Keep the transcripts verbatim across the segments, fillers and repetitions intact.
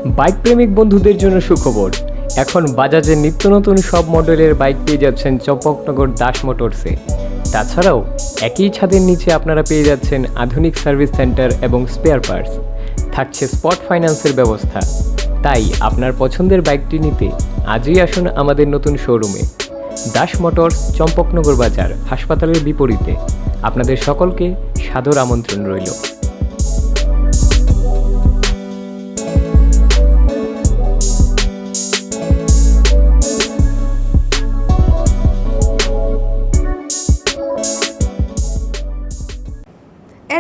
বাইক প্রেমিক বন্ধুদের জন্য সুখবর। এখন বাজাজের নিত্য নতুন সব মডেলের বাইক পেয়ে যাচ্ছেন চম্পকনগর দাস মোটরসে। তাছাড়াও একই ছাদের নিচে আপনারা পেয়ে যাচ্ছেন আধুনিক সার্ভিস সেন্টার এবং স্পেয়ার পার্টস। থাকছে স্পট ফাইন্যান্সের ব্যবস্থা। তাই আপনার পছন্দের বাইকটি নিতে আজই আসুন আমাদের নতুন শোরুমে। দাস মোটরস, চম্পকনগর বাজার, হাসপাতালের বিপরীতে। আপনাদের সকলকে সাদর আমন্ত্রণ রইল।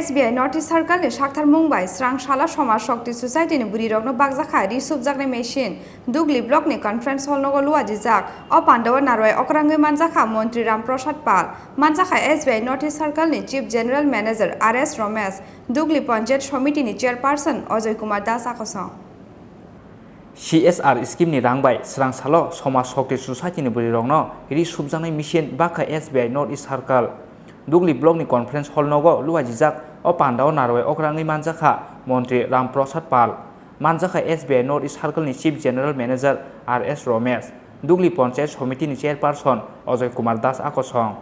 S B I North East Circle ni sakthar mung bai Srang Sala Somaj Shakti Society ni bwrwi rok no bakjakha ri subjaknai machine. Dugli block ni conference hall nogo luajijak. O pandao narwai okrangwi manjakha Montri Ram Prasad Pal, manjakha S B I North East Circle ni Chief General Manager R S Romesh, Dugli Panchayat Somiti ni Chairperson Ajoy Kumar Das akosong. C S R scheme ni rang bai Srang Salo Somaj Shakti Society ni bwrwi rok no ri subjaknai machine bakha S B I North East Circle. Dugli block ni conference hall nogo luajijak. O pandao narwai okrangwi manjakha Montri Ram Prasad Pal, manjakha S B I North East Circle ni Chief General Manager R S Romesh, Dugli Panchayat Somiti ni Chairperson Ajoy Kumar Das akosong.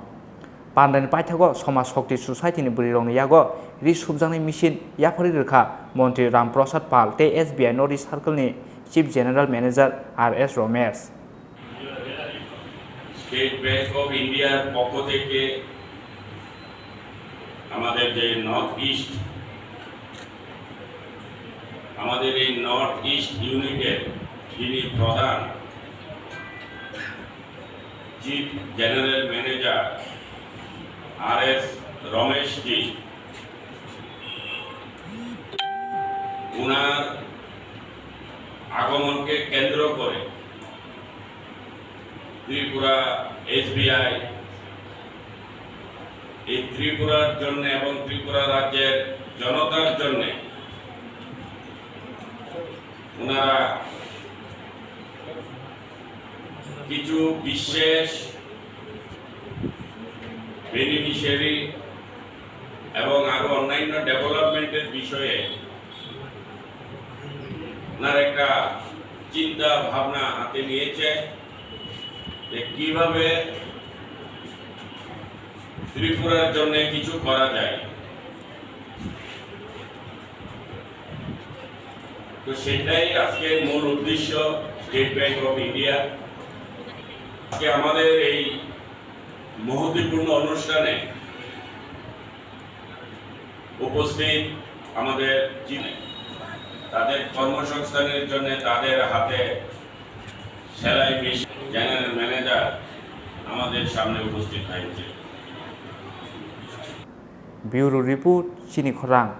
Pandani paithago Somaj Shakti Society ni bwrwi rokni yago ri subjaknai machine yaphari rwkha Montri Ram Prasad Pal tei S B I North East Circle ni Chief General Manager R S Romesh. State bank of ইন্ডিয়ার পক্ষ থেকে আমাদের যে north east, আমাদের এই north east ইউনিটের যিনি প্রধান চিফ জেনারেল ম্যানেজার আর এস রমেশজি, ওনার আগমনকে কেন্দ্র করে ত্রিপুরা এসবিআই এই ত্রিপুরার জন্য এবং ত্রিপুরা রাজ্যের জনতার জন্য ওনারা কিছু বিশেষ বেনিফিশিয়ারি এবং আরো অন্যান্য ডেভেলপমেন্টের বিষয়ে ওনার একটা চিন্তা ভাবনা হাতে নিয়েছে যে কিভাবে ত্রিপুরার জন্য কিছু করা যায়। তো সেটাই আজকের মূল উদ্দেশ্য স্টেট ব্যাংক অফ ইন্ডিয়া। আজকে আমাদের এই মহত্বপূর্ণ অনুষ্ঠানে উপস্থিত আমাদের যিনি তাদের কর্মসংস্থানের জন্য তাদের হাতে সেলাই মেশিন জেনারেল ম্যানেজার আমাদের সামনে উপস্থিত হয়েছে। Bureau Report, Chini Khorang.